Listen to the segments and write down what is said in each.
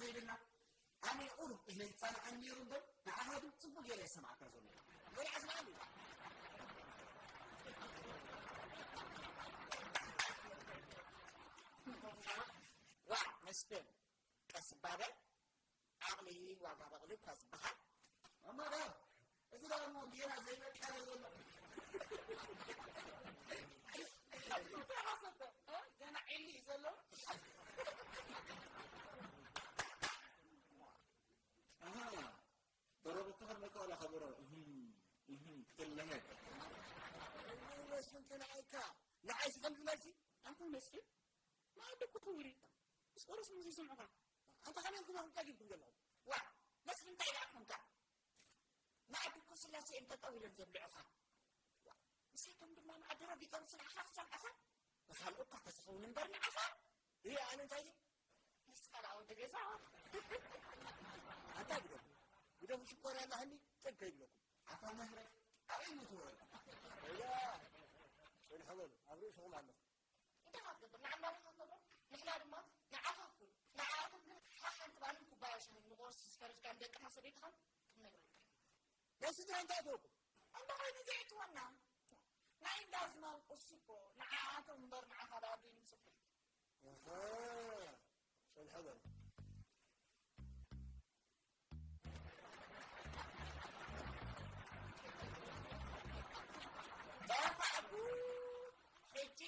ዘይብልና ኣነ ቁሩብ እዝነይ ይጻንዓኒ ነይሩ እምበር ንዓኻ ግን ጽቡቕ ገይረ እየ ዝሰምዓካ ዘሎ። ገለ ኣስምዓኒ። ዋ መስፍን ቀስ እባ በል። ዓቕሊ ዋጋ በቕሊ እኳ ዝበሃል። እሞ ዶ እዚ ደኣ እሞ ጌና ዘይበቀለ ዘሎ። ገና ዒሊ እዩ ዘሎ። ኣሃ፣ በረዶ እኮ ከም መቀለ ከበሮ፣ እህም፣ እህም፣ ክትለመድ። እሞ መስፍን ከነዓይካ፣ ንዓይስ ከምዚ መልሲ? ኣንታ መስፍን፣ መኣዲ እኮ ክቡር እዩ። ምስ ቆረስ ምስ ይሰምዑኻ። ኣንታ ከመይ ኢልኩም ኣፍንጫ ጌርኩም ዘለኹም? ዋ፣ መስፍን እንታይ ደኣ ኮንካ? መኣዲ እኮ ስላሴ እዮም ጠጠው ኢሎም ዘብልዑኻ። ዋ፣ ንሳቶም ድማ መኣዲ ረጊጾም ንዓኻ ክሰምዑኻ። ንኻልኦ እኳ ተዝኸውን እምበር ንዓኻ። እየ፣ ኣነ እንታይ ድየ? ንስኻ ደኣ ወዲ ገዛ። ኣታ ግደፉ። ግደፉ ሽኮር ያላህኒ ጥብ ከይብለኩም። ኣታ መህረት ኣበይ ምትውዕል? እያ፣ ጽንሑ በሉ፣ ኣብ ርእስኹም ኣለኹ። እንታይ ኢኻ ትገብር? ንዓና ኢኻ ትነግሮም? ንሕና ድማ ንዓኻ እኹል። ንዓኣቶም ግን ሓሓንቲ ባንን ኩባያ ሻሂን ንቁርሲ ዝፈረድካ ንደቅኻ ሰበይትኻን ክንነግረካ ኢና። ናይ ስድራ እንታይ እተወኩም? እንዳ ኸይዱ ዘዕትወና። ናይ እንዳ ዝማም ቁርሲ እኮ ንዓኣቶም እምበር ንዓኻ ደኣ ዶ ይምጽእ? ኣሃ፣ ጽንሑ በሉ። ጠፋእኩ። ሕጂ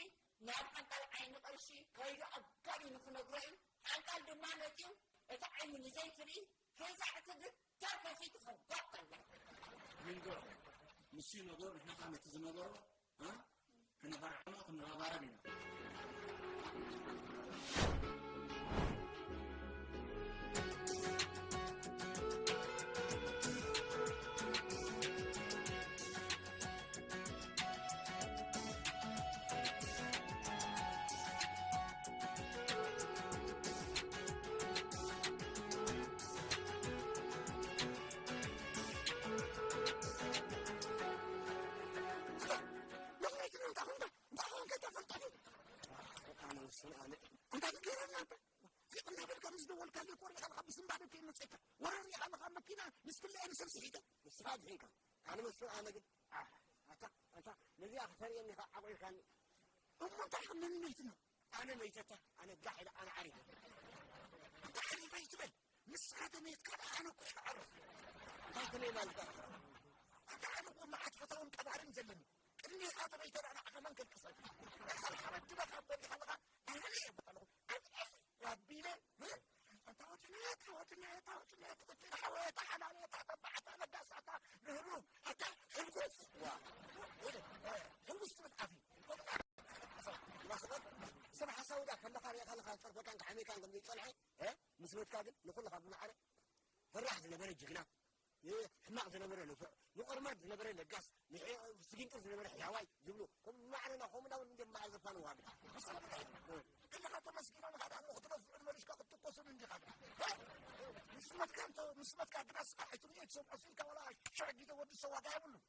ናብ ሓንጣል ዓይኒ ቅርሺ ከይዱ ኣጋዲሙ ክነግሮ እዩ። ሓንጣል ድማ መጺኡ እቲ ዓይኑ ንዘይትርኢ ፌዛ ዕትብትብ ከፊቱ ከጓጥ ከሎ። ይንገሮ። ንሱ ይነገሮ፣ ንሕና ከኣ ነቲ ዝነገሮ፣ እ? ክንበርዕሞ ክንረባረብ ኢና። ኣነ ውስን ኣነ እንታይ ትገረና? ፊቕ እናበልካ ምስ ደወልካለይ እኮ ሪኢኻ ኣለኻ፣ ብስንባደ ከይመጸካ ወረ ሪኢኻ ኣለኻ፣ መኪና ምስ ክልኤ ንሰብ ስሒተ። ንስኻ ኣድሒንካ፣ ኣነ መስፍን ኣነ ግን፣ ኣህ፣ ኣታ፣ ኣታ፣ ነዚኣ ከተርእየኒ ኢኻ ዓቑርካኒ። እሞ እንታይ ኢኻ መን መይትና? ኣነ መይተታ፣ ኣነ ጋሕ ኢለ፣ ኣነ ዓሪፈ። ኣታ ዓሪፈ ኣይትበል፣ ንስኻ ተመይትካ ደኣ ኣነ እኮ ኢኻ ዓርፍ። እንታይ ከመይ ማለት ኢኻ? ኣታ ኣነ እኮ መዓት ፈታውን ቀባርን ዘለኒ። ቅድሜኻ ተመይተ ደኣ ንዓኻ መን ከልቅሰልካ? እኻ ሓመድ ድበኻ እኮ ዲኻ ኣለኻ፣ ኣነ እየ በቃ ኣለኹ። ኣነ እየ ኣቢለ፣ እ? ኣታ ወድነት፣ ኣታ ወድነት፣ ኣታ ወድነት፣ ቁጭ ኢልካ ወይ ኣታ ሓላል፣ ኣታ ተባዕ፣ ኣታ ለጋስ፣ ኣታ ርህሩህ፣ ኣታ ሕጉስ። ዋ። ወደ፣ እ፣ ሕጉስ ትብል ኣፍ እዩ። ማስበት፣ ሰብ ሓሳዊ ዳ ከለኻ ሪእኻ ኣለኻ፣ ጸርፈካን ክሓሜካን ከም ዘይጸንሐ፣ እ? ምስ ሞትካ ግን ንኹልኻ ብማዕረ ፈራሕ ዝነበረ ጅግና፣ እ፣ ሕማቕ ዝነበረ ንፉዕ፣ ንቆርማድ ዝነበረ ለጋስ፣ ንሕ-፣ ስጊንጥር ዝነበረ ሕያዋይ ዝብሉ፣ ከም ማዕረና፣ ከምኡ እንዳበሉ እንዲዮም ማዕረ ዘፋንዋ። ከለኻ ተመስጊኖም፣ ሓደ እሞ ክትነፍዑ መሊስካ ክትትኮሱን እንዲኻ። ምስ መትካ እንተ-፣ ምስ መትካ ግና ስራሕ ኣይትርእዮ፣ ትሰምዖ ስኢልካ ዋላ ሽሕ ግዜ ወዲ ሰብ ዋጋ የብሉን።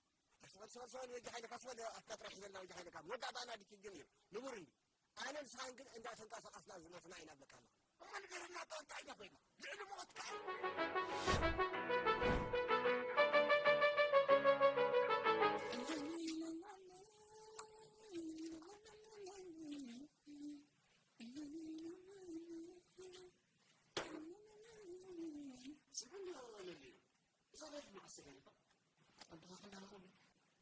ስበል፣ ስበል፣ ስበል፣ ወጂ ሓይልካ፣ ስበል፣ ኣፍካ ጥራሕ ሒዘልና፣ ወጂ ሓይልካ። መወዳእታና ድኪ ግን እዩ። ንቡር እንዲ። ኣነ ንስኻን ግን እንዳተንቀሳቐስና ዝሞትና ኢና እብለካ ኣለኹ። እሞ ንገረና፣ እባ እንታይ ኢና ኮይና? ልዕሊ ሞት ከኣ። ዝብሎ ለልዩ። እዛ ቤት መዓስ ተገሊፋ? ኣቦኻ ክንዳኻ ከሎ።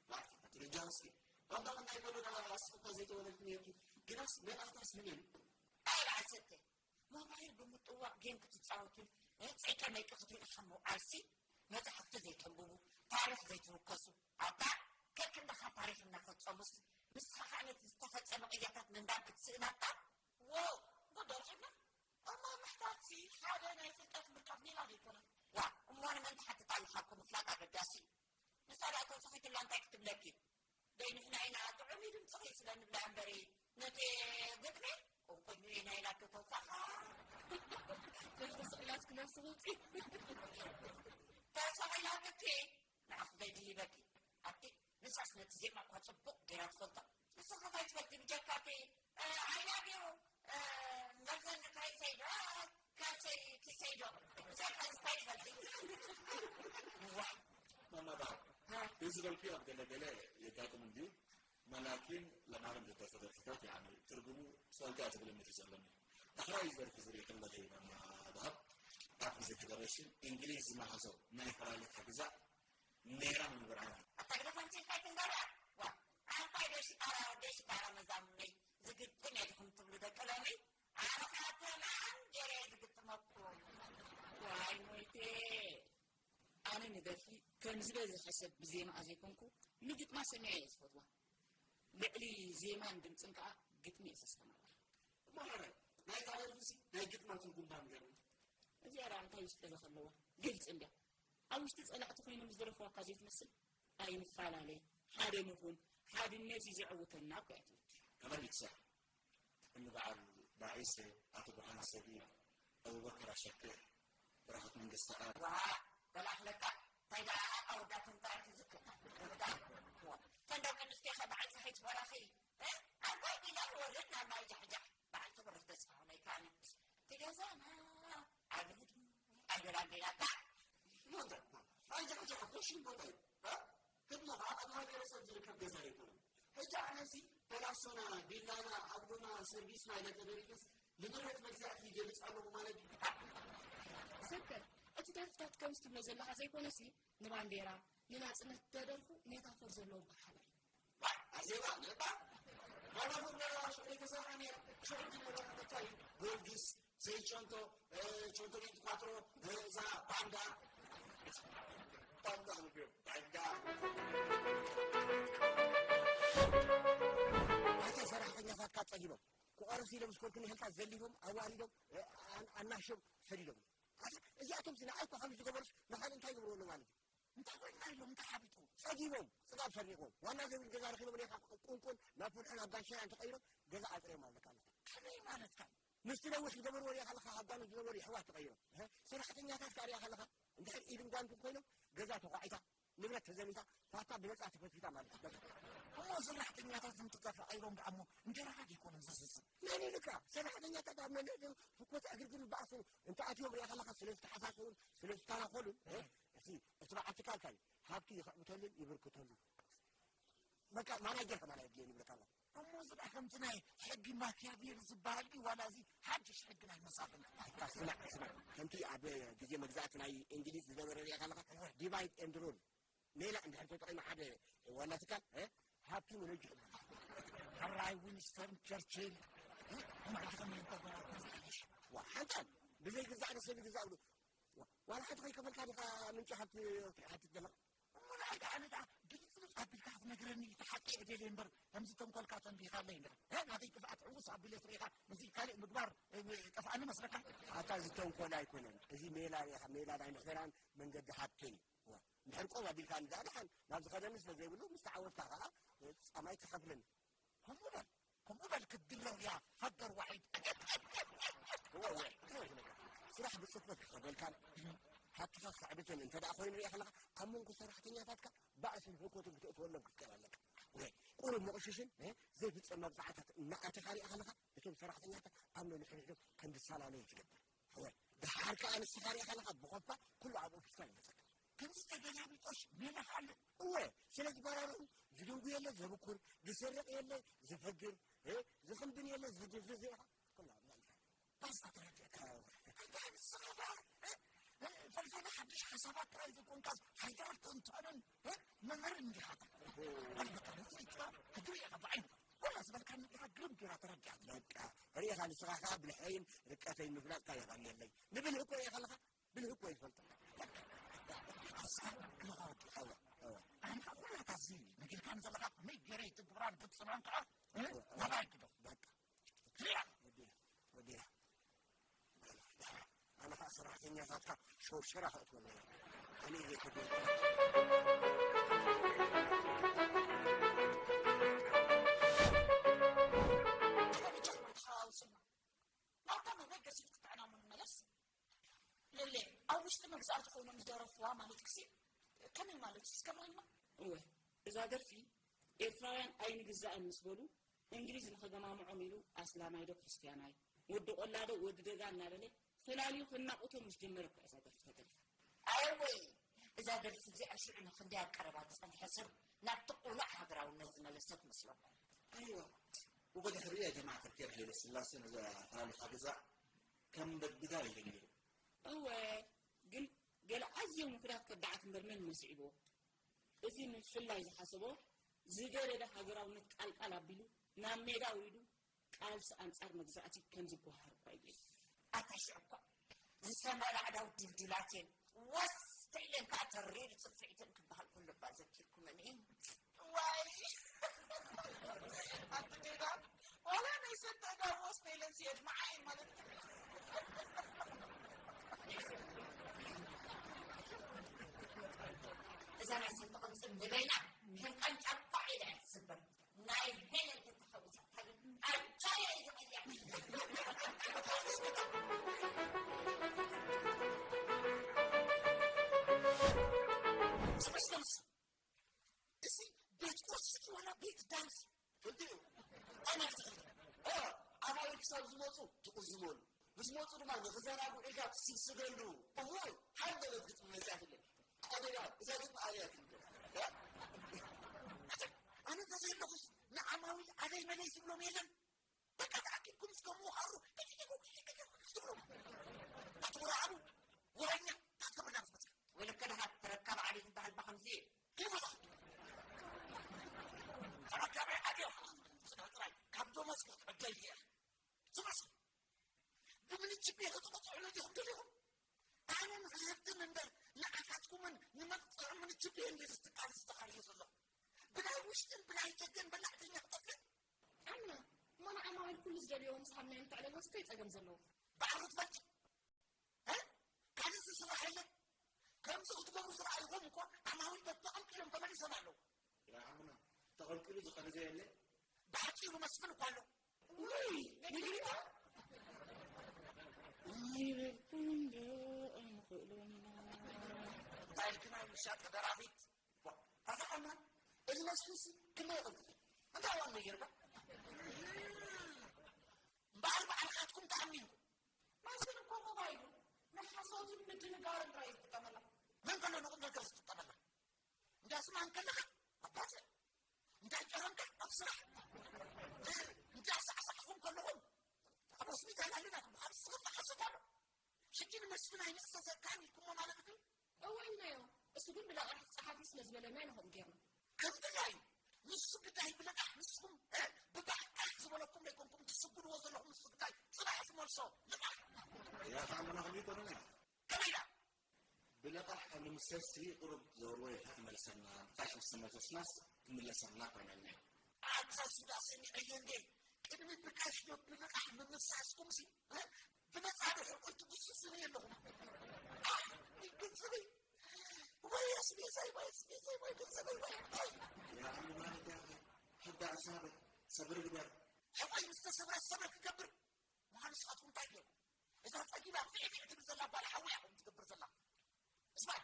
ባዕልኻ ትረጃ እስኪ። ኣቦኻ እንታይ ከሎ ደኣ ኣስፍካ ዘይተወለድኩ ነርኪ። ግናስ መልኣኽታስ ንመን? ኣይ በዓል ሰተ። ሞባይል ብምጥዋቕ ጌም ክትጻወቱን፣ እ፣ ጸይቀ መይቀ ክትሪኡ ካብ ምውዓልሲ፣ መጻሕፍቲ ዘይተንብቡ፣ ታሪኽ ዘይትውከሱ፣ ኣታ ከክንድኻ ታሪኽ እናፈጸሙስ፣ ንስኻ ከኣ ነቲ ዝተፈጸመ ቅያታት ምንባብ ክትስእን ኣታ? ዎው፣ ጉድ ደርሒና። እሞ ምሕታትሲ ሓደ ናይ ፍልጠት ምርካብ ሜላ ዶ ኣይኮነን? ዋ፣ እሞ ንመን ትሓትት ኣለኻ እኮ ምፍላጥ ኣገዳሲ እዩ። ንሳ ደኣ ተንሰኺትላ እንታይ ክትብለኪ? ደይ ንሕና ኢና ጥዑም እዩ ድምፅኺ ስለ ንብላ እምበሪ ነቲ ግጥሚ ቁንቁኝ ኢና ኢላቶ ተውሳኻ። ተስኢላትኪ ነብሲ ውፂ። ተስኢላትኪ ንዓኺ ዘይድሂበኪ። ኣቲ ንሳስ ነቲ ዜማ እኳ ፅቡቕ ገይራ ትፈልጦ። ንስኺ ከይትፈልጢ ብጀካቲ፣ እ፣ I love you፣ እ፣ መርዘን ንካይ ሰይዶ፣ ከ ኣሰይ ኪሰይ ዶ? ብዛዕባ እንታይ ትፈልጢ? እዋ፣ ማማ ዳር፣ እዚ በልኩ ኣብ ገለ ገለ የጋጥም እንድዩ። መላኪን ለማርም ዝደርፈ ደርፍታት፣ ያኒ፣ ትርጉሙ ጸጋ ትብል እምነት እዩ ዘለኒ። ዳሕራይ ደርፊ ዝርኢ ከለኺ፣ ማማ ዳር፣ ኣብ ግዜ ፌደሬሽን እንግሊዝ ዝመሃዞ ናይ ፈላሊኻ ግዛእ ሜራ ንምብርሃን። ኣታ ግደፍ ኣንቺ እንታይ ትንገራ? ዋ፣ ኣንታይ ዶ ሽጣራ ወደይ ሽጣራ መዛሙነይ ዝግጥም እየ ዲኹም ትብሉ ደቂ ሎሚ? ኣነ ኸኣ ተማን ገይረ እየ ዝግጥመኩም። ዋይ ሞይቴ፣ ኣነ ንደርፊ ከም ዝበዝሐ ሰብ ብዜማኣ ዘይኮንኩ ንግጥማ ሰሚዐ እየ ዝፈትዋ። ልዕሊ ዜማን ድምጽን ከኣ ግጥሚ እየ ዘስተማቕር። እሞ ሕራይ ናይዛ ደርፊሲ ናይ ግጥማ ትርጉም ባ ንገርኒ። እዚኣ ደኣ እንታይ ውስጠ ዘለዋ ግልጺ እንድያ። ኣብ ውሽጢ ጸላእቲ ኮይኖም ዝደረፍዋ እኳ ዘይትመስል። ኣይንፈላለ፣ ሓደ ንኹን፣ ሓድነት እዩ ዘዕውተና እኮ እያ ትብል። ከመይ ይትሰርሕ? እኒ በዓል ባዒሰ፣ ኣቶ ብርሃን ሰጊድ፣ ኣቡበከር ኣሸክር፣ በረኸት መንግስተኣብ። ዋ፣ በላኽለካ፣ እንታይ ደኣ ኣወዳት እንታይ ትዝክር? ወዳ፣ ተንዳ ቅዱስ ኬኸ በዓል ፀሓይ ትበራኺ፣ እ? ዓባይ ዲላ ወርድ ናብ ማይ ጃሕጃሕ። በዓል ክብሪ ተስፋ ናይ ካኒ። እቲ ገዛና ዓቢ ህድሞ ኣይበላን ዲና እባ። ሞተ። ኣይ ጃሕጃሕ ኮሽን ቦታ እዩ። እ? ህድሞ ኣብ ሃገረሰብ ዝርከብ ገዛ ኣይኮነን። ሕጂ ኣነሲ በላሶና፣ ቪላና፣ ዓብዱና፣ ሰርቪስና ኢለ ተደሪኸስ ንብረት መግዛእቲ ይገልጽ ኣለኹ ማለት እዩ። ዘከር፣ እቲ ደርፍታት ከምዚ ትብሎ ዘለኻ ዘይኮነሲ፣ ንባንዴራ፣ ንናጽነት ተደርፉ ሜታፎር ዘለዎ በሓላ እዩ። ኣዜባ ነባ ባለፉት ነራ ሽዑ ተሰራሓ ነይራ። ሽዑ ግን ነራ ተታይ ጊዮርጊስ፣ ዘይቸንቶ፣ እ፣ ቸንቶ ቪንቲ ኳትሮ፣ እ፣ እዛ ባንዳ፣ ባንዳ ንብዮ፣ ባንዳ። እታ ሰራሕተኛታትካ ጸጊቦም፣ ክቆርስ ኢሎም ዝከልኩ ንህልካ ዘሊፎም፣ ኣዋሪዶም፣ እ፣ ኣን-፣ ኣናሽዮም ሰዲዶም። ኣታ እዚኣቶም ንዓይ እኮ ከም ዝገበሩስ ንኻልእ እንታይ ይገብሩ ኣለዉ ማለት እዩ? እንታይ ኮይንና ኢሎም፣ እንታይ ሓቢጡ? ጸጊቦም፣ ጽጋብ ሰሪቖም። ዋና ዘይብል ገዛ ረኺቦም፣ ኔኻ ቁንቁን፣ ናብ ፍርሕን ኣብ ጋሻያን ተቐይሮም፣ ገዛ ኣጽርዮም ኣለካ ኣለኻ። ከመይ ማለትካ? ምስቲ ነዊሕ ዝገበርዎ ሪኣ ከለኻ፣ ኣብ ጋኑ ዝነበሩ የሕዋት ተቐይሮም። እህ፣ ሰራሕተኛታት ከኣ ሪኣ ከለኻ፣ እንድሕር ኢድን ጓንትን ኮይኖም፣ ገዛ ተዃዒታ፣ ንብረት ተዘሚታ፣ ፋታ ብነጻ ተፈትፊታ ማለት እዩ። በቃ። እሞ ሰራሕተኛታት እንትተፋቒሮም ደኣ እሞ፣ እንጀራኻ ደይኮነን ዘስስን? መን ኢሉካ? ሰራሕተኛታት ኣብ መንደር ህኮት ዕግርግር ይበኣሱ፣ እንተ ኣትዮም ሪኣ ከለኻ፣ ስለ ዝተሓሳሰቡን ስለ ዝተናኸሉን፣ እህ፣ እቲ፣ እቲ በዓል ትካልካ እዩ። ሃብቲ ይኽዕብተሉን ይብርክተሉን። በቃ ማናጀር ከማን ኣየድልየን ይብለካ ኣሎ። እሞ እዚ ደኣ ከምቲ ናይ ሕጊ ማኪያቬሊ ዝበሃል ድዩ ዋላ እዚ ሓድሽ ሕጊ ናይ መሳፍንቲ? ኣታ ስማዕ፣ ስማዕ። ከምቲ ኣብ ግዜ መግዛእቲ ናይ እንግሊዝ ዝነበረ ሪኣ ከለኻ፣ እወ። ዲቫይድ ኤንድ ሩል። ሜላ እንድሕር ተጠቒሙ ሓደ ዋና ትካል፣ እ? ሃብቲ ንነጅሕ። ሕራይ ዊንስተን ቸርችል፣ እ? እሞ ሕጂ ከመይ እንተበላ ተዝሓይሽ? ዋ፣ ሓንጻል፣ ብዘይግዛእ ንሰብ ይግዛእ ብሎ። ዋ፣ ዋላ ሓንቲ ከይከፈልካ ዲኻ ምንጪ ሃብቲ ክትሓትት ዘለኻ? እሞ ንዓይ ደኣ ኣነ ደኣ ግልጽልጽ ኣቢልካ ክትነግረኒ እቲ ሓቂ እየ ደልየ እምበር፣ ከምዚ ተንኮልካ ተንቢኻለይ እንድሕር፣ እ፣ ናተይ ጥፍኣት ዕውስ ኣቢለ ትሪኢኻ፣ ነዚ ካልእ ምግባር፣ እ፣ ጠፍኣኒ መስለካ? ኣታ እዚ ተንኮል ኣይኮነን። እዚ ሜላ ኢኻ፣ ሜላ ናይ ምሕደራን መንገዲ ሃብትን እዩ። ዋ፣ እንድሕር ቆም ኣቢልካኒ ደኣ ደሓን፣ ናብ ዝኸደኒ ስለ ዘይብሉ፣ ምስ ተዓወትካ ከኣ፣ እ፣ ጻማይ ትኸፍለኒ። ከምኡ በል፣ ከምኡ በል ክትድረር እያ፣ ፈገር ዋሒድ። እወ፣ እወ፣ እወ፣ እወ። ስራሕ ብጽፈት ክኸደልካን ሃብትኻ ክተዕብትን እንተ ደኣ ኮይኑ ሪኣ ከለኻ፣ ኣብ መንጎ ሰራሕተኛታትካ ባእስን ህውከትን ክተእትወሎም ክትክእል ኣለካ። እወ፣ ቁሩብ ምቕሽሽን፣ እ፣ ዘይፍጸም መብጽዓታት እናኣተኻ ሪኣ ከለኻ፣ እቶም ሰራሕተኛታት ኣብ ነንሕድሕዶም ከም ዝፈላለዩ ትገብር። እወ፣ ደሓር ከኣ ንስኻ ሪኣ ከለኻ፣ ብኾፋ ኩሉ ኣብ ኦፊስካ ይመጸካ። ከምዚ ተገላቢጦሽ ሜላ ኣሎ። እወ፣ ስለ ዝበራርዑ ዝድንጉ የለ ዘብኩር፣ ዝሰርቕ የለ ዝፈግር፣ እ፣ ዝኽንድን የለ ዝድንዝዝ ኢኻ። ኩሉ ኣብ ናይካ። ባስታ ተረዲእካ። እወ። ኣንታ ንስኻ ደኣ፣ እ፣ እ፣ ፈልፈላ ሓድሽ ሓሳባት ጥራይ ዘይኮንካስ ሓያል ተንታንን፣ እ፣ መምህርን እንዲኻ። እሁ። በል በቃ፣ ነዚ ጥራ ክትርኢ ኢኻ ብዓይንኻ። ኩላ ዝበልካኒ ኢኻ ግርም ጌራ ተረዲኣትኒ። በቃ፣ ርኢኻ ንስኻ ከኣ ብልሐይን ርቀተይን ምፍላጥካ የቐንየለይ። ንብልህ እኮ እየ ከለኻ፣ ብልህ እኮ ይፈልጦ። ኣስኻ ክልኻወዲ። እወ፣ እወ። ኣነ ኩላታ እዚ ነጊርካኒ ዘለኻ ከመይ ገይረ ይትግብራን ፍጽማን ከኣ፣ እ? እወ፣ እወ። ናባይ ግዶ። በቃ። ትሪኣ። ወዲያ፣ ወዲያ። ኣነ ኸኣ ሰራሕተኛታትካ ሸውሸራ ከእትወለይ። ኣነ እየ ዘይከብደካ። ብቻ፣ ብቻ፣ ብቻ፣ ናብታ መበገሲት ክትዕናሙ ንመለስ። ለለ፣ ኣብ ውሽጢ መግዛእቲ ኮይኖም ዝደረፍዋ ማለትክሲ ከመይ ማለት እዩ? እስከ ብረልና። እወ፣ እዛ ደርፊ ኤርትራውያን ኣይንግዛእን ምስ በሉ፣ እንግሊዝ ንኸገማምዖም ኢሉ ኣስላማይ ዶ ክርስትያናይ፣ ወዲ ቆላ ዶ ወዲ ደጋ እናበለ ፈላልዩ ከናቑቶም ምስ ጀመረ እኳ እዛ ደርፊ ተደሪፋ። ኣወይ፣ እዛ ደርፊ እዚኣ ሽዑ ንኽንደይ ኣብ ቀረባ ዝጸንሐ ሰብ ናብቲ ቅሉዕ ሃገራውነት ዝመለሰት መስለኩም። ኣይዋ፣ ወበድሕሪኡ ያ ጀማዓ ተፍኪር ሃይለ ስላሴ ነዛ ፈላሊኻ ግዛእ ከም በድጋር እዩ ጀሚሩ። እወ፣ ግን ገለ ኣዝዮም ውሑዳት ከዳዓት እምበር መን መስዒቦ? እዚ ንምፍላይ ዝሓሰቦ ዝገደደ ሃገራውነት ቃልቃል ኣቢሉ ናብ ሜዳ ኣውሪዱ ቃልሲ ኣንጻር መግዛእቲ ከም ዝጓሃር እኳ እዩ ገይሩ። ኣታ ሽዑ እኳ ዝሰመረ ኣዕዳው ድልዱላት እየን። ወስ ተኢለን ከኣ ተሪር ጽፍዒተን ክበሃል ከሎ እባ ዘኪርኩመን እየ። ዋይ! ኣቲ ጌጋ፣ ዋላ ናይ ሰንደቕ ጋር ወስ ተኢለን ሲየድ መዓይ ማለት እዩ። እዛ ናይ ሰንደቕ ጽምዲ በይና ከም ቃንጫ ኳዕ ኢላ እያ ትስበር። ናይ ሄለን ተተሓውሳ ታዲያ ኣጃያ እዩ ዝቐልያ። ስምስ፣ ስምስ፣ እዚ ቤት ቁርሲ ዋላ ቤት ዳንስ? ክልቲኡ። ኣማልቲ ክልተ። እ፣ ኣማልቲ ክሳብ ዝመፁ ትቑዝመሉ። ምስ መፁ ድማ ንኽዘናግዑ ኢልካ ትስግስገሉ። እሞ፣ ሓደ ገለ ግጥሚ መፅያ ትብለኒ። ቀደዳ፣ እዛ ግጥሚ ኣበይ እያ ትንገር? እ? ኣነ እንተዘየለኹስ ንዓማዊል ኣደይ መለይ ዝብሎም የለን። በቃ ተኣኪብኩም እስከ ምውኻሩ ትብሎም። ኣትወራዕሩ ወረኛ ታትከብርና ምስ መፅካ። ወይለከ ደሃ ተረካብ ዓዲ ዝበሃል ብኸምዚ እዩ። ይብዛ። ተረካቢ ዓዲ ጥራይ ካብ ዶመስኮ ትዕደል እያ። ዝመስል ብምንችቤ ክትቕፅዑ ነዲኹም ደሊኹም? ኣነ ንክህብትን እምበር ንዓኻትኩምን ንመቕፅዒ ምንችቤ እንደ ዝትቃል ዝተኻርየ ዘለኹ። ብናይ ውሽጥን ብናይ ደገን በላዕተኛ ክጠፍእ። ኣምና፣ እሞ ንዓማዊል ኩሉ ዝደልዮ ምስ ሃብናዮም ተዕለልዎስ እንታይ ጸገም ዘለዎ? ባዕሉ ትፈልጢ? እ? ካልእ ዝስራሕ የለን? ከምዚ ክትገብሩ ዝረኣይኹም እኮ ዓማዊል በብቐልቂሎም ተመሊሶም ኣለዉ። ያ ዓምና፣ ተቐልቂሉ ዝኸደ ዘየለ? ብሓጺሩ መስፍን እኮ ኣሎ። ውይ፣ ንግሪታ? ኣይበልኩን ዶ ኣይንኽእሎን ኢና። እንታይ ኢልክና ምሻጥ ደራፊት? ዋ፣ ኣታ ዓምና፣ እዚ መስፍንሲ ክንደይ ይቕልጥፍ? እንታይ ዋና ጌርካ? እምበኣር ባዕልኻትኩም ተኣሚንኩም። መስፍን እኮ ሞባይሉ ንሓሶትን ምድንጋርን ጥራይ እዩ ዝጥቀመላ። መን ከሎ ንቑም ነገር ዝጥቀመላ? እንዳ ስማ እንከለኻ ኣብ ባጽዕ፣ እንዳ ጨረምካ ኣብ ስራሕ፣ እንዳ ሳዕሳዕኩም ከለኹም ኣብ ሆስፒታል ኣለና ክበሃል ዝኸፍእ ሓሶት ኣሎ። ሕጂ ንመስፍን ኣይንእሰሰካን ኢልኩሞ ማለት ድዩ? እወ ኢልናዮ። እሱ ግን ብለቓሕ ጸሓፊ ስለ ዝበለና ኢና ከምኡ ጌርና። ከም ድላዩ ንሱ ግዳይ ብለቓሕ ንስኹም፣ እ፣ ብባሕቃሕ ዝበለኩም ደይኮንኩም ትስጉድዎ ዘለኹም ንሱ ግዳይ ጽባሕ ዝመልሶ ልቓሕ። ያ ከኣ መናኽም ይኮነና። ከመይ ኢላ? ብለቓሕ ካብ ንምሰልሲ ቁሩብ ዘወርወር ኢልካ ትመልሰና፣ ብካሽ ምስ ተመለስናስ ትምለሰልና ኮይና እኒኣ። ኣታ ሱዳ ሰሚዐዮ እንዴ? ቅድሚ ብካሽ ዶ ብልቓሕ ምምሳስኩምሲ፣ እ? ብነጻ ዶ ሕርቁ ትጉስሱኒ ኣለኹም? ኣህ፣ ይግጽሪ። ወይ ኣስቤዛይ፣ ወይ ኣስቤዛይ፣ ወይ ገንዘበይ፣ ወይ፣ ወይ። ያ ዓሚ ማለት ያኺ፣ ሕዳ ኣሳበ፣ ሰብሪ ግበር። ሕቆይ ምስ ተሰብረ ሰብሪ ክገብር። ምዃኑ ንስኻትኩም እንታይ ገይሩ? እዛ ጸጊባ ፊዕፊዕ ትብል ዘላ ጓል ሓዊ እያ ከምኡ ትገብር ዘላ። እስማዕ፣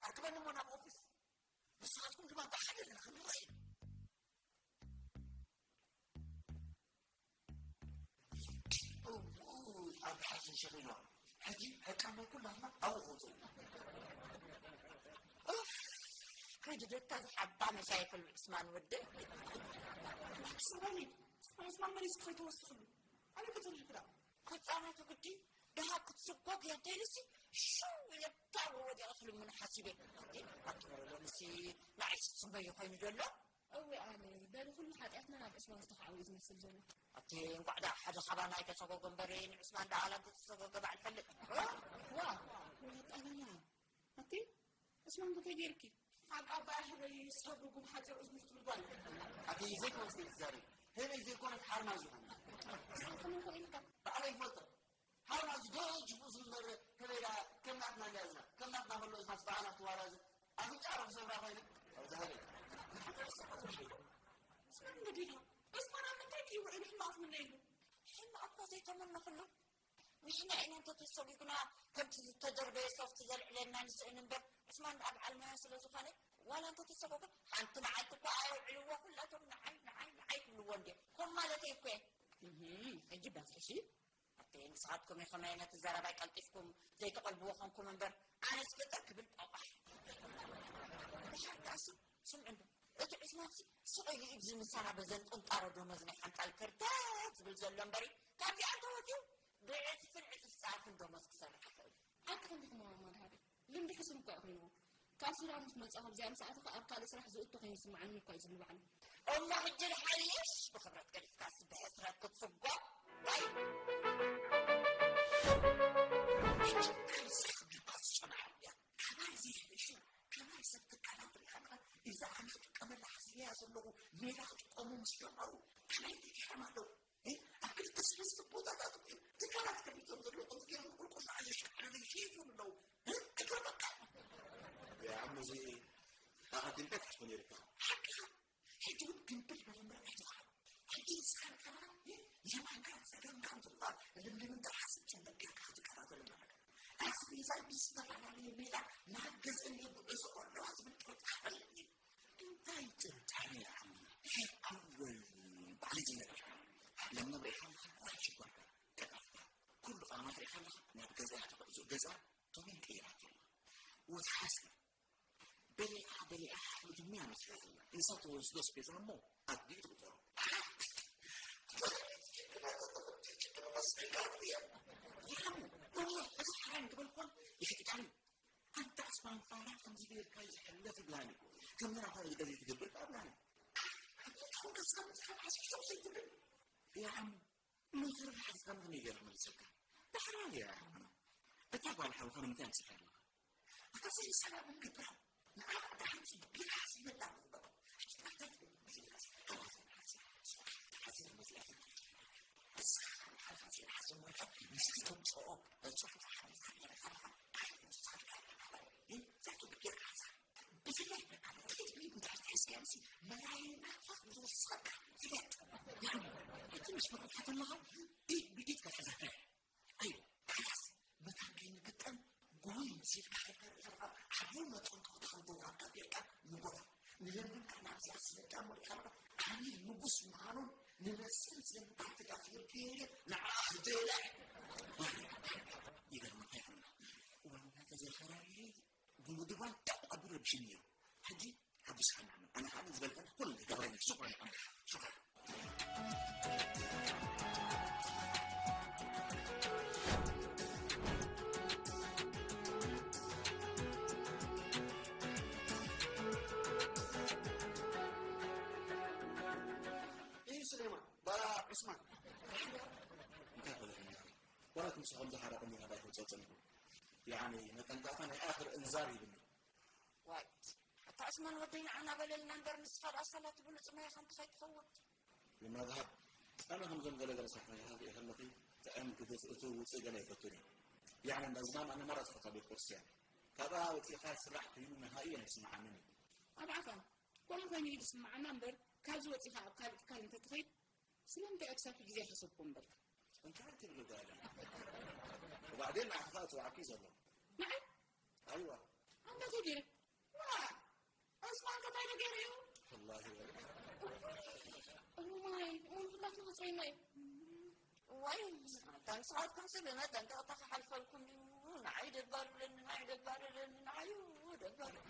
ኣርክበኒ እሞ ናብ ኦፊስ። ንስኻትኩም ድማ ብሓደ ኣለና ክንረኣይ ኢና። እውይ፣ ኣብ ሓዘን ሸኺልዋ። ሕጂ ሕቃ ማይ ኩላትና ኣብኡ ከውፅኡ። ኡፍ፣ ከይዲ ደታ ዝሓባ መሻይኽል ዑስማን ወደይ። ሰበኒ፣ ዑስማን መሊስኪ ከይተወስኽሉ። ኣነ ክትብልክ ደኣ። ህጻናቱ ግዲ ደሃብ ክትስጎግ እያ እንተኢሉሲ ሽው ኢለ ብታብሩ ወዲቐ ክልምኑ ሓሲበ። እንዴ፣ ኣቲ ወረ ሎምሲ ንዓይ ስስመዮ ኮይኑ ዘሎ? እወ ኣነ፣ በሊ ኩሉ ሓጢኣትና ናብ ዑስማን ዝተሓወዩ ዝመስል ዘሎ። ኣቲ እንቋዕ ደኣ ሓደ ካባና ኣይተሰጎጎ እምበሪ፣ ንዑስማን ደኣ ዋላ እንተተሰጎገ በዓል ፈልጥ። ዋ፣ ወረ ጠበላ። ኣቲ፣ ዑስማን ከ እንታይ ገይርኪ? ሓቂ ኣባይ ኣሕበይ ሰብ ርጉም ሓፂር እዝኑ ክትብል ጓል። ኣቲ ዘይኮነስ ትዛረቢ። ህበይ ዘይኮነት ሓርማዝ ዝኾነ። ስለ ከመይ ኮ ኢልካ? ባዕለይ ይፈልጦ። ሓርማዝ ዶ ጅፉ ዝንበር ህበይ ደኣ ከም ናትና እንድያ እዝና። ከም ናትና ከሎ እዝናስ ብኣና ክትዋራዝ። ኣፍንጫ ርሑስ እምራ ኮይነ። ኣብዚ ህበይ። ስለ እንግዲህ ነው። በስመ ኣብ እንታይ እዩ ውዕል ሕማቕ ትምነይሉ? ሕማቕ እኮ ዘይተመነኽሉ። ንሕና ኢና እንተተሰጒጉና ከምቲ ዝተደርበየ ሶፍቲ ዘልዕለና ንስእን እምበር፣ ዑስማን ደኣ በዓል ሞያ ስለ ዝኾነ፣ ዋላ እንተተሰጎገ፣ ሓንቲ መዓልቲ እኮ ኣውዕልዎ፣ ኩላቶም ንዓይ፣ ንዓይ፣ ንዓይ ትብልዎ እንድዮም። ከም ማለተይ እኮ እየ። እህ፣ ሕጂ ባጽዕ እሺ። ንስኻትኩም ኢኹም ኣየ ነቲ ዘረባይ ቀልጢፍኩም ዘይተቐልብዎ ኾንኩም እምበር፣ ኣነስ ፍጥር ክብል ቆቋሕ። ብሓቂ ኣስብ፣ ስምዑ እንዶ፣ እቲ ዑስማንሲ ስቕ ኢሉ ኢብዚ ምሳና በዘን ቁንጣሮ ደሞዝ ናይ ሓንጣል ከርተት ዝብል ዘሎ እምበሪ፣ ካብዚኣ እንተወፂኡ ብዕፅፍን ዕፅፍፃፍን ደሞዝ ክሰርሕ ይኽእል። ኣታ ክንዲ ክመማ መድሃቢ። ልምዲ ሕሱም እኮ እዩ ኮይንዎ። ካብ ሱዳን ምስ መጻኹ ኣብዚኣ ምስ ኣተኹ ኣብ ካልእ ስራሕ ዝእቱ ኮይኑ ይስምዓኒ እኮ እዩ ዝብሉ ባዕሉ። እሞ ሕጂ ንሓይሽ ብኽብረት ገዲፍካስ ብሕስረት ክትስጎ? ኣይ! ሕጂ ካልሲ ክብልካ ዝጸንሓ እያ። ካባይ ዘይሕሹ፣ ካባይ ሰብ ትካላት ርኢኻ ኢኻ። እዛ ኣነ ክጥቀመላ ሓሲበያ ዘለኹ ሜላ ክጥቀሙ ምስ ጀመሩ፣ ከመይ ይገርም ኣለዉ። እ? ኣብ ክልተ ሰለስተ ቦታታት እኮ ትካላት ከፊቶም ዘለዉ፣ ከምዚ ገይሮም ቁልቁል ንዓይ የሽካዕልሉ ይሽይጡ ኣለዉ። እ? ኣይገርመካ? ያ፣ እሞ እዚ ኣቐዲምካ ክትሓስቦ ነይሩካ። ሓቅኻ። ሕጂ እውን ግምብል መጀመርያ ኣይትውሃብ። ሕጂ ንስኻ ንዓኻ፣ እ? የማንካን ጸገምካን ዝኾና ልምልምን ጥራሕ ሓስብ ጨንበቅ ጌርካ ክትከታተል ኣለካ። ኣስቤዛ ብዝተፈላለየ ሜላ ናብ ገዝአን የጉዕዞ ኣለዋ ዝብል ጥርጣረ ኣለኒ። እንታይ ጥርጣረ ይዓምና? ኣወል ባዕለይ ዘይነግረካ። ለምለም ርኢኻ ኣለኻ? ዋይ ሽጓርካ ቀጣፍካ። ኩሉ ቃናት ርኢኻ ኣለኻ? ናብ ገዝኣ ተጉዕዞ ገዝኣ ቶሚን ቀይራቶ። ወትሓስና በሊዓ በሊዓ ሓፍሉ ድምያ መስላ ዘላ። ንሳ ትወስዶ ኣስቤዛ እሞ ኣዲኡ ትቁጠሮ። ይዓሙ፣ ወላሂ፣ እዚ ሓራም ትበል እኳ ይሕይጣኒ። ኣንታ ዑስማን ፋራ ከምዚ ጌርካ እዩ ዝሕለፍ ይብላኒ። ከምዚ ናታ ግደ ዘይትገብር ከኣ ብላኒ። ኣታ ትኹን ከስካ ምጽሓፍ ሓስብቶም ዘይትብል። ይዓሙ፣ መትረብ ሓዝካ ንኸመይ ገይራ መልሰልካ? ዳሕራይ እያ ይዓሙ። እታ ጓል ሓውኻ ንምንታይ ኣምጺኻ ኣለኻ? ኣታ ዘይሰላም ግብራ። ንዓኻ ደሓን ጽቡቕ ሓሲበላ ንግበሮ። ሕጂ እንታይ ትብል? ብፍላይ በቃ፣ እንታይ ትብሊ ጉዳይ ተስኪያንሲ መላይና ዝወስኸካ ፍለጥ። ያም፣ እቲ ምስ መቕርፋት ኣለኻ፣ ኢድ ብኢድ ክትሕዘካ። ኣይ፣ ካላስ፣ መታን ከይንግጠም፣ ጎይ መሲልካ ሃገር ኤርትራ ዓብዩ መጠን ተኽተኸል ተዋሃብካ ጌርካ ንጎታ። ንለምለም ከኣ ናብዚኣ ስደዳ መሪኻና፣ ዓብዪ ንጉስ ምዃኑን ንመስል ዘንታ ተጋፊር ገይረ ንዓ ክደለ። ይገርመካ ይኾንና። ዋና ተዘኻራሪ ብምድባን ጣቕ ኣቢሉ ረብሽኒ ነይሩ። ሕጂ ሓጒስካና። ኣነ፣ ኣነ ከዓ ዝበልካኒ ኩሉ ክገብረኒ። ሽኩራን ይሓመድ። ሽኩራን። እዩ ስሌማን፣ ባላ ዑስማን። እንታይ ቆለፈኛ? ዋላ ትምስኹም ዝሓረቐኒ ናባይ ክውፅኦ ፀኒሑ። ያዕኒ መጠንቀቕታ ናይ ኣኽር እንዛር ይብኒ። ዋይ፣ ኣታ ዑስማን ወደይ ንዓና በለልና እምበር፣ ንስኻ ደኣ ሳላ ትብሉ ጽማይ ኢኻ እንተ ከይትኸውን። ብመዝሃብ ኣነ ከምዞም ገለ ገለ ሳሕና ይሃብ እየ ከለኺ ጥዕም ክድፍ እቱ ውፅእ ገለ ኣይፈቱን እየ። ያዕኒ እንዳ ዝማም ኣነ መራ ጽፈታ ቤት ክርስቲያን ካብኣ ወፂእኻ ስራሕ ኮይኑ ንሃይ እየ ኣይስምዓንን እዩ። ኣብ ዓፋ ከምኡ ኮይኑ እዩ ዝስምዓና እምበር፣ ካብዚ ወፂኻ ኣብ ካልእ ትካል እንተትኸይድ ስለምንታይ ኣብ ክሳብ ሕጂ ዘይሓሰብኩ እምበልካ? እንታይ ትብሊ ጓል? ወባዕዴን ንዓኻ እጽዋዕኪ ዘሎ። ንዓይ? ኣይዋ። ኣንታ ተገይረ። ዋ! ዑስማን ከ እንታይ ነገር እዩ? ወላሂ ወላ። ኦማይ፣ እሞ ንኹላትና ክጽበየና እዩ። ወይ፣ ኣታ ንስኻትኩም ስለ መጠንቀቕታ ክሓልፈልኩም እዩ። ንዓይ ደባርለኒ፣ ንዓይ ደባርለኒ፣ ንዓዩ ደባርለኒ።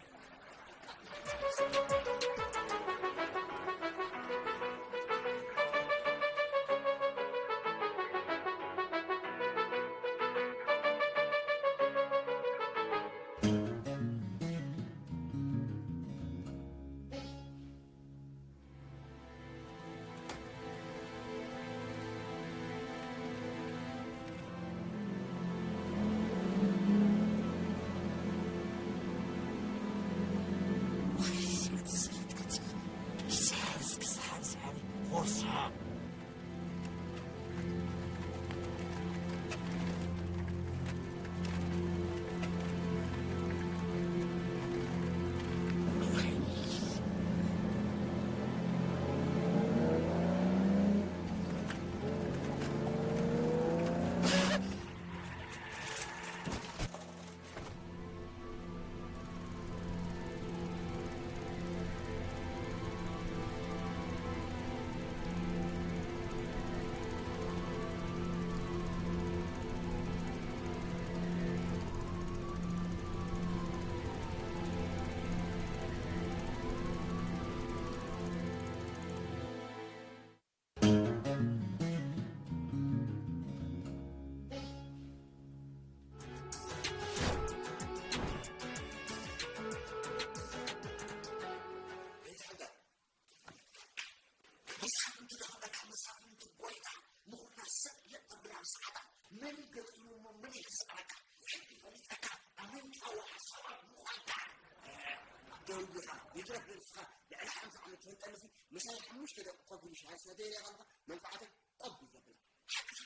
ይትረፍ ንስኻ ልዕሊ ሓምሳ ዓመት ትፈልጠኒ ሲ ምሳይ ሓሙሽተ ደቂ ኮፍ ኢሉ ሻሂ ሰተየ ሪኣ ከለኻ መንፋዕተይ ቆብ እዩ ዘብላ። ሓቅኻ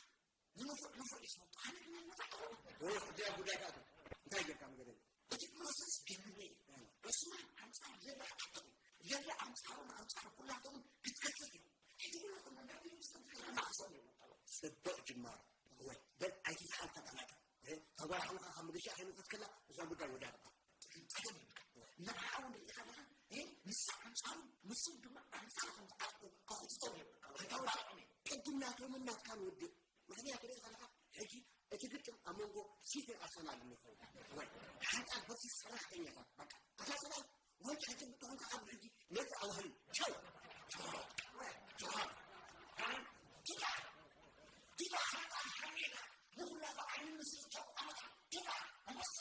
ንንፉዕ ንፉዕ እዩ ዝፈልጦ። ኣነ ግን ኣይነፋዕኹ። ወይ ሕጂ ኣብ ጉዳይ ካኣቱ እንታይ ጌርካ ንገረኒ። እቲ ፕሮሰስ ገምነ እዩ። ዑስማን ኣንጻር ለለ ሓቅኹም ለለ ኣንጻሮም ኣንጻር ኩላቶም ክትከፍት እዩ። ሕጂ ኩላቶም ነጋዲኦም ዝተንፈራ ናፍሶም እዮም። ጽቡቕ ጅማሮ። ወይ በል ኣይትዝሓል ተቐላጠ። ተጓራሕምካ ካብ ምድሻ ከይመጸት ከላ እዛ ጉዳይ ወዳድባ። ጸገም የብልካ። ንዓኣ እውን ርኢኻ ኣለኻ። ንሳ ኣንጻሩ ንሱ ድማ ኣንጻሩ ከም ዝዓጥቁ ከኽትቶም እዮም። ኣንታ ወዲ ቅድም ናቶምን ናትካን ውድእ። ምኽንያቱ ርኢኻ ኣለኻ። ሕጂ እቲ ግጥም ኣብ መንጎ ሲቲን ኣርሰናልን ይኸውን። ወይ ሓንጻር በቲ ሰራሕተኛታት በቃ። ኣታ ሰብኣይ ዋንጫ ሕጂ ብትኾን ከዓብ ሕጂ ነቲ ኣዋህሉ ቻው። ጆሃር፣ ጆሃር፣ ዲዳ፣ ዲዳ ሓንጻር ሓሜዳ ንኹላ ብዓይኒ ምስልቻው ዓመታ ዲዳ ኣንበሳ።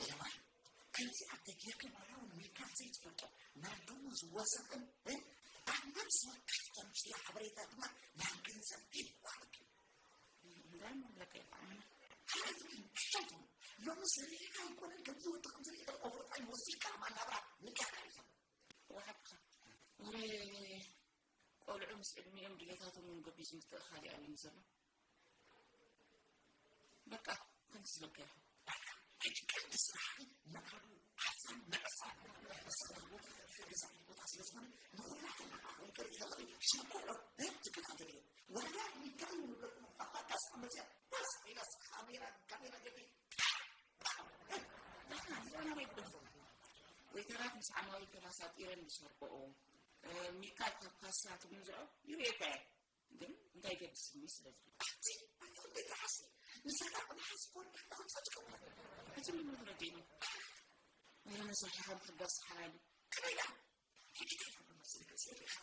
የማን ከምዚ ኣብ ደገ ኬባላውን ሚልካ ዘይትፈልጦ ናይ ደሞዝ ወሰኽን ኣብ ነብሲ ወከፍ ተምፅዮ ሓበሬታ ድማ ናይ ገንዘብ ኢልዋልክ። እንታይ መብለካ ይጣዕመና? ሓላፊ ግን ክሻይትም ሎሚ ዝርኢኻ ኣይኮነን ከምዚ ወዲ ከምዚ ርኢኻ ኦቨርታይም ወሲድካ ማናብራ ንቅያታ እዩ ዘሎ። ወሓቅኻ ወረ ቆልዑ ምስ ዕድሚኦም ድሌታቶም እውን ገቢሱ ምትእኻል ይኣልም ዘሎ። በቃ ከምቲ ዝበልካ ይኹን። በቃ ሕጂ ቀንዲ ስራሕኺ ንዓኡ ሓሳብ ምዕሳብ። ንስኺ ደግሞ እቲ ገዛ ኢድ ቦታ ስለ ዝኾነ ንኹላትና ኣሁን ከርኢ ለኽሪ ሽኮሮ ትክታተል እዩ። ዋላ ሚካኤል ንብለኩም ኣባዳስ መፅያ ባስ ኢላስ ካሜራ ካሜራ ገቢ ኣና ይግደፎ። ወይተራት ምስ ዓማዊ ተመሳጢረን ዝሰርቆኦ ሚካል ካብ ካሳ ትግንዝዖ ይርእየካ እየ። ግን እንታይ ገድስኒ ስለ ዝብል። ኣቲ ኣቲ ደቂ ሓሲ ንሳታ ቅድሚ ሓሲ ኮን ተኽንጸት ከውን። ሕጂ ምን ምትረዲኒ? ወይነ መስርሕኻ ምሕጋዝ ሓላል እዩ። ከመይ ኢላ? ሕጂ እንታይ ይፈሉ መስል ገጽ ይሪኻ?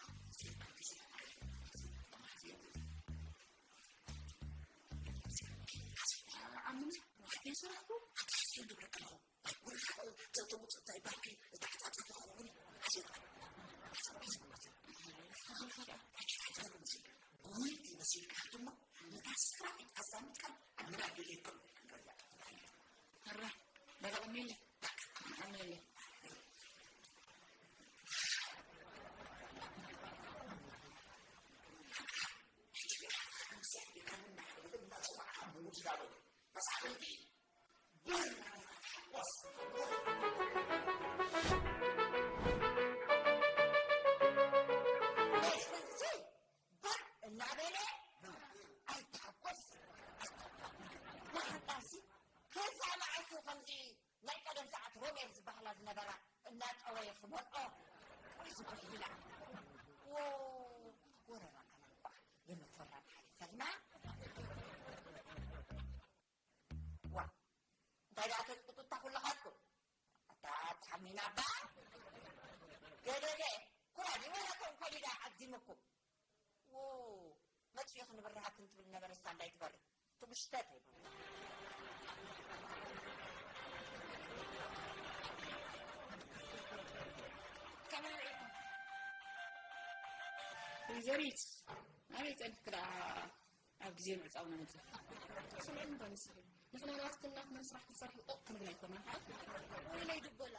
ዓምና ዋሕተይ ሰራሕኩ። ኣታ ሓሲ ግብረ ኣለኹ። ጉይቲ መሲልካ ድማ ነታ ስራሕ ኣዛሚትካ ኣብ ምናብ ደልየኩም ክንረዳእ ተባሂሉ። ኣራ በቃ ቀኒለ ቀኒለ። ሕጂ ቢራ ከምዚኣ ቢራ ምናሕበረ እናፀዋዕካ ምውዳሉ መሳፍንቲ እናበለ ኣይትሓጎስ። መሓጣሲ ከዛ መዓልቲ ከምዚ ናይ ቀደም ሰዓት ሮሜር ዝበሃላ ዝነበራ እናጠወየ ክመልኦ ወይ ዝበሂላ ወረራ ከነንቋሕ የመፈራ ሓሊፈልና። ዋ እንታይ ደኣ ተጽቅጡ እታ ኩልኻትኩም? ኣታ ትሓሚና እባ ገደደ ኩራዲ ወላ ከም ኮሊዳ ዓዚምኩም። ዎ መጥፊ ክንብርሃ ክንትብል ነበረ እሳ እንዳይ ትበርህ ትጉሽተት ኣይኮነ። ከመይ ውዒልኩም? ወይዘሪት ኣበይ ጸኒሕኪ ደኣ? ኣብ ግዜ ምዕጻው ንመጽእ። ስምዒ እንዶ ንስኺ ንሕና ናትክን ናትናን ስራሕ ክንሰርሕ ኦቕ ክንብል ኣይኮናን። ወይለይ ድጎላ።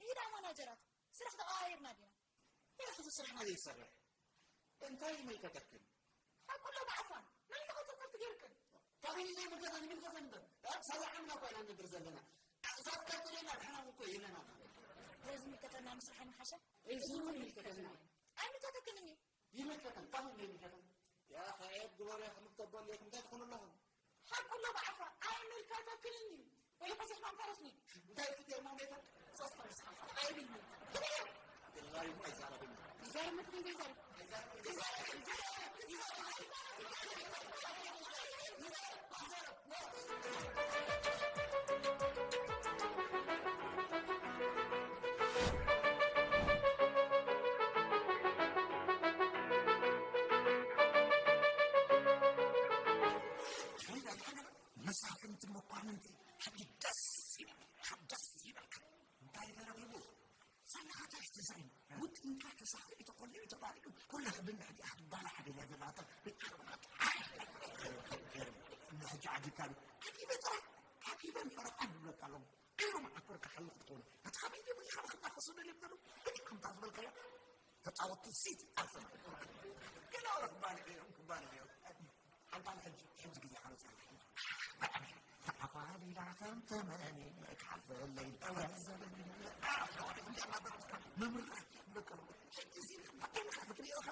ይዳ ማናጀራት ስራሕ ተቐያይርና ዲና? ያኺ እቲ ስራሕና ዘይሰርሕ እንታይ ይምልከተክን? ሓቁሎ ብዓፋን ናይ ተቐጸጸርቲ ገይርክን። ካበይ ዘይምልከተን ይምልከተን እምበር። ኣብ ሰላም ኢና ኮይና ንነብር ዘለና። ኣቕሳብ ቀጥልና ድሕና እኮ የለና። ስለዚ ይምልከተና ምስራሕ ይምሓሸ። እዚ እውን ይምልከተና። ኣይምልከተክንን እዩ። ይምልከተን፣ ካብ እንደ ይምልከተን። ያ ኸየት ግበሩ፣ ያ ክምትተበሉ፣ ያ ክምታይ ትኾኑ ኣለኹም? ሓቁሎ ብዓፋ ኣይምልከተክንን እዩ። ወይ ኸዚ ሕማም ፈረስኒ። እንታይ እቲ ቴርሞሜተር? ሶስት ነጥቢ ሰዓት። ኣይብልም። ግበሩ። ግበሩ፣ ኣይዛረብን። ይዛረብ መትከን ዘይዛረብ። መሳፍንቲ መኳንንቲ ሕጂ ደስ ይበል፣ ደስ ይበልካ። እንታይ ተረኺቡ? ሰላኻታሽ ዲዛይን ውጥንካ ተሳኺዑ ተኾሊዑ ተባሪዱ ኩላ ብንሕዲኣ ክትባላዕ ደልያ ዘላታ ብጣዕሚ ክትኮኑ። ኣቲ ካበይ ደሞ ኢኻ ክባኸሱ ደልዮም ዘለዉ? እቲ ከምታ ዝበልካዮ ተጻወትቲ ሲቲ ኣርሰናል። ገለ ወረ ክባልዕ እዮም፣ ክባልዕ እዮም። ሓንታ ሕጂ፣ ሕጂ ግዜ ሓመጻ። ተዓፋሊላ ከም ተመኒ ክሓልፈለይ። ምምራሕ በቃ። ሕጂ እዚ ባዕልኻ ክትሪኦ ኢኻ።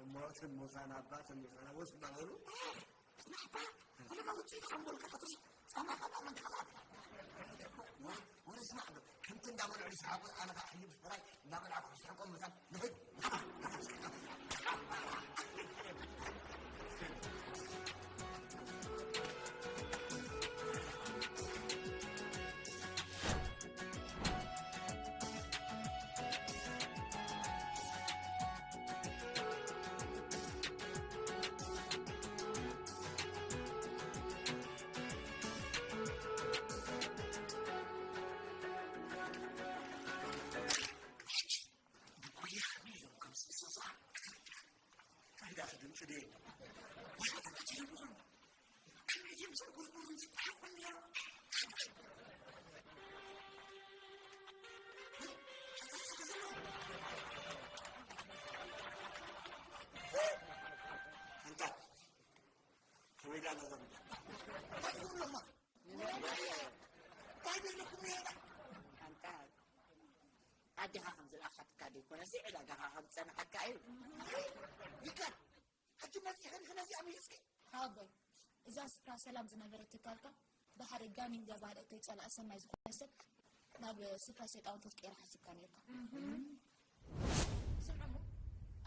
እሞ እተን ሞሳና ኣባ፣ እተን ሞሳና ወስ እንዳበሉ፣ ናባ፣ ፈለማ ውፅኢት ሓንጎልካ ክትርኢ፣ ፃማኻ ዳመንካኻ። ወ-፣ ወረ ስማዕ ዶ፣ ከምቲ እንዳበልዑ ይስሓቁ፣ ኣነ ኸዓ ሕጂ ብሕራይ እንዳበልዓኩ ክስሕቆም መታን ንኽድ። ኣንታ ከመይ ዳና ዘምዳ እንታይ ትብሉ ኣለኹም? እንታይ ደለኩም ነይራ? ኣንታ ኣዴኻ ከም ዝለኣኻትካ ደይኮነሲ ዕዳጋኻ ከም ዝጸንሓካ እዩ። ይካል ሕጂ መጺእኺ ዲኺ ነዚኣ ሚሂዝኪ? ሓወቦይ፣ እዛ ስፍራ ሰላም ዝነበረት ትካልካ ብሓደ ጋኒን ዘባልዕ ከይጸልኣ ሰናይ ዝኾነ ሰብ ናብ ስፍራ ሰይጣውንቲ ክትቀይራ ሓሲብካ ነይርካ። ስምዑ እሞ፣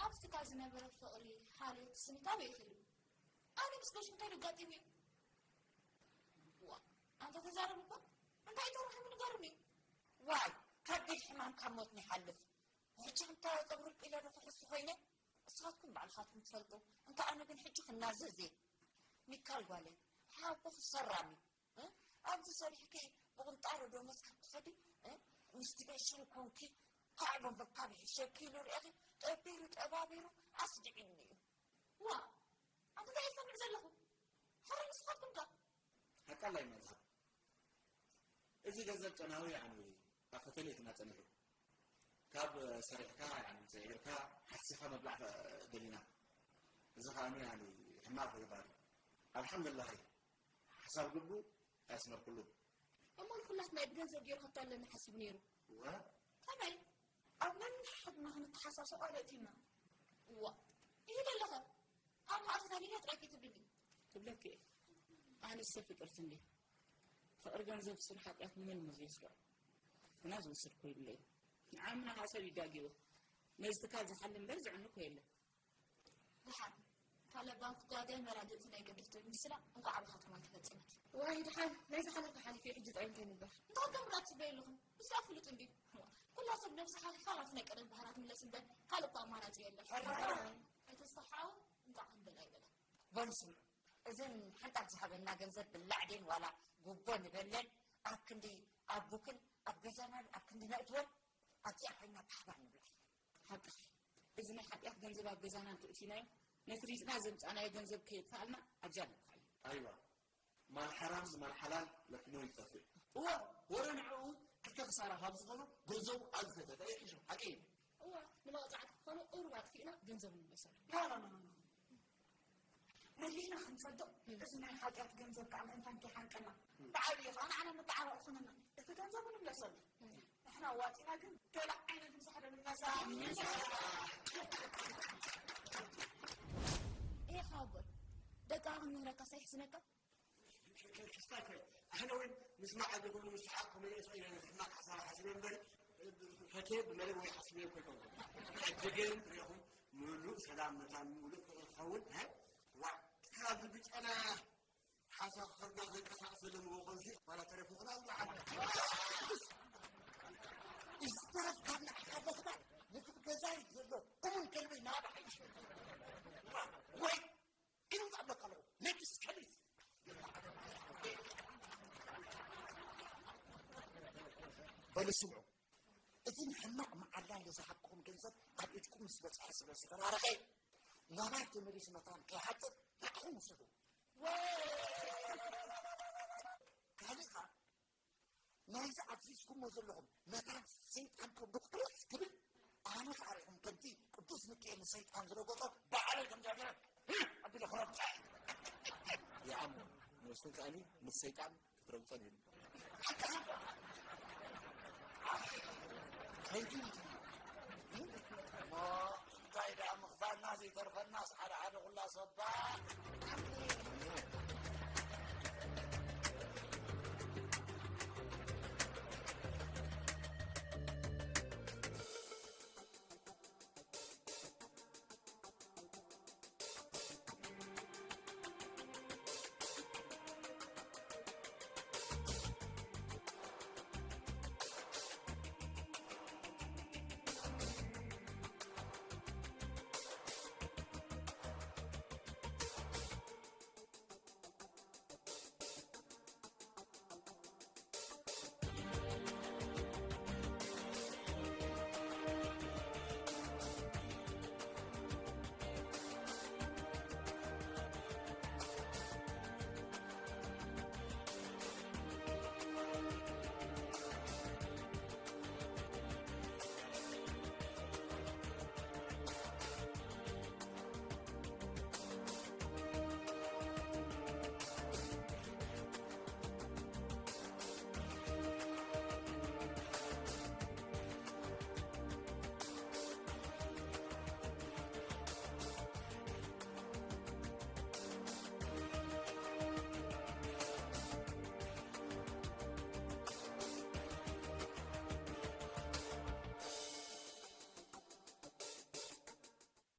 ኣብዚ ትካል ዝነበረ ፍቕሪ፣ ሓልዮት፣ ስኒት ኣበይ እዩ ከይዱ? ኣነ ምስ ገሹ እንታይ ደጋጢሙ እዩ? ዋ፣ ኣንታ ተዛረቡ እኮ። እንታይ ተረኺቡ ንገሩኒ። ዋይ፣ ከቢድ ሕማም ካብ ሞት ንይሓልፍ። ሕጂ ኣንታ ጸጉሪ ቂለ ዶ ክሕሱ ኮይነ? ንስኻትኩም ባዕልኻትኩም ትፈልጡ። እንተ ኣነ ግን ሕጂ ክናዘዝ እየ። ሚካል ጓለይ፣ ሓቦኺ ሰራሚ። እ? ኣብዚ ሰሪሕኪ ብቕንጣሮ ደሞዝ ካብ ትኸዲ፣ እ? ምስ ዲቤሽን ኮንኪ፣ ካዕቦ መካቢ ሒሸኪ ኢሉ ርእኺ፣ ጠቢሩ ጠባቢሩ ኣስዲዒኒ እዩ። ዋ፣ ኣቲ እንታይ እየ ዝሰምዕ ዘለኹ? ሕረ ንስኻትኩም ከ? ሓቃላይ መዝሃብ። እዚ ገንዘብ ጨናዊ፣ ያኒ፣ ኣብ ፈተነ እዩ ጸኒሑ። ካብ ሰሪሕካ፣ ያኒ፣ ሰዒርካ፣ ሓሲኻ ምብላዕ ደሊና። እዚ ከኣ፣ ያኒ፣ ሕማቕ ተግባር እዩ። ኣልሓምዱሊላህ፣ ሓሳብ ግቡ ኣየስመርኩሉን። እሞ ንኹላትና እዩ ብገንዘብ ገይሩ ከታልለና ሓሲቡ ነይሩ። ወ? ከመይ? ኣብ ነንሓድና ክንተሓሳሰብ ኣለእቲና። እዋ፣ ይህ ደለኸ ኣብ ማእቶታ ሊና ጥራይ ከይትብልኒ። ክብለኪ እየ። ኣነስ ሰብ ፍጥርቲ እንዴ? ፍቕሪ ገንዘብ ስር ሓጢኣት ንመን እዩ ዘየስርዖ? ግና ዝወሰድኮ ይብለይ። ንዓምና ከዓ ሰብ ይጋጊዎ። ነዚ ትካል ዝሓሊ እምበር ዝዕኑ እኮ የለን። ደሓን፣ ካልእ ባንክ ጓገ መራድእቲ ናይ ገድፍቲ ምስላ እንኳዕ ብኻትኩም ኣይተፈጸመት። ዋይ ደሓን፣ ናይ ዝሓለፈ ሓሊፉ እዩ፣ ሕጂ ጥራይ እንታይ ንግበር? እንታይ ከምራ ትጽበዩ ኣለኹም? ብዚኣ ፍሉጥ እንድዩ። ኩላ ሰብ ነብሳ ሓሊፋ ናብቲ ናይ ቀደም ባህላ ትምለስ እምበር ካልእ እኮ ኣማራጺ የለን። ሕራይ። ኣይተስተሓው፣ እንኳዕ ክንበላ ይበላ። በሉ ስምዑ፣ እዘን ሓንጣብ ዝሃበና ገንዘብ ብላዕ ድየን ዋላ ጉቦ ንበለን ኣብ ክንዲ ኣብ ቡክን ኣብ ገዛናን ኣብ ክንዲ ነእትወን ኣብዚኣ ኮይና ብሓባር ንብላ። ሓቅኺ። እዚ ናይ ሓጢኣት ገንዘብ ኣብ ገዛና እንተእቲናዮ፣ ነቲ ሪጽና ዘምጻእናዮ ገንዘብ ከየጥፋኣልና ኣብዚኣ ንብካዮ። ኣይዋ፣ ማል ሓራምስ ማል ሓላል ለክሞ ይጠፍእ። እወ፣ ወረ ንዕኡ ክልተ ክሳራ ካብ ዝኾኖ ገንዘቡ ኣብ ዝፈተተ ይሕሾ። ሓቂ እዩ። እወ፣ ንመቕጻዕቲ ክኾኑ ቁሩብ ኣጥፊእና ገንዘቡ ንመሰሉ። ላ፣ ላ፣ ላ፣ ላ፣ ላ። መሊእና ክንጸድቕ፣ እዚ ናይ ሓጢኣት ገንዘብ ከኣ ምእንታን ከይሓንቀና፣ ብዓብዪ ከኣ ንዓና መተዓባኢ ይኾነና። እቲ ገንዘብ ንምለሰሉ። ንሕና ዋጺና ግን ገለ ዓይነት ምሳሕ ዶ ንመሳ? ኤ ሓጎል፣ ደቃ ክንምህረካ ሳይሕስነካ? ክስታይ ኣነ እውን ምስ መዓልቲ ኩሉ ምስ ሰሓቕ ከመይ እየ ስቕ ኢለ ነቲ ሕማቕ ሓሳብ ሓሲበ እምበር፣ ፈትየ ብመደብ ወይ ሓሲበ እኮ ኣይኮንኩን። ሕጂ ግን ርኢኹም ምሉእ ሰላም መታን ምሉእ ፍቕሪ ክኸውን፣ እ? ዋ፣ ካብዚ ብጨና ሓሳብ ከርዳ ዘንቀሳቕሰሎም ወገንሲ ዋላ ተረፉ ክላ ዝዓል። ዝተረፍ ካብ ንዓኻ ምኽባር ነቲ ገዛይ ዘሎ እሙን ከልበይ ናባዕይ። ዋ፣ ወይ ግን ይዛብለካ ኣለኹ። ነብስ ከሊስ። በሉ ስምዑ። እዚ ንሕማቕ መዓላ ኢለ ዝሃብክኹም ገንዘብ ኣብ ኢድኩም ምስ በጽሐ ስለ ዝተባረኸ፣ ናባይ ተመሊሱ መታን ከይሓጽር ንዓኹም ውሰዱ። ወይ! ካልእ ከኣ ናይዚ ኣዚዝኩሞ ዘለኹም መታን ሰይጣን ከብዱ ክርስ ክብል ኣነ ከዓ ሪኹም ከምቲ ቅዱስ ሚካኤል ንሰይጣን ዝረገጾ ባዕለይ ከምዚኣ ገይረ ኣቢለ ክረግጾ ይኣምኑ። ንሱ ከኣኒ ምስ ሰይጣን ክትረግጾ ነይሩ። ከይዱ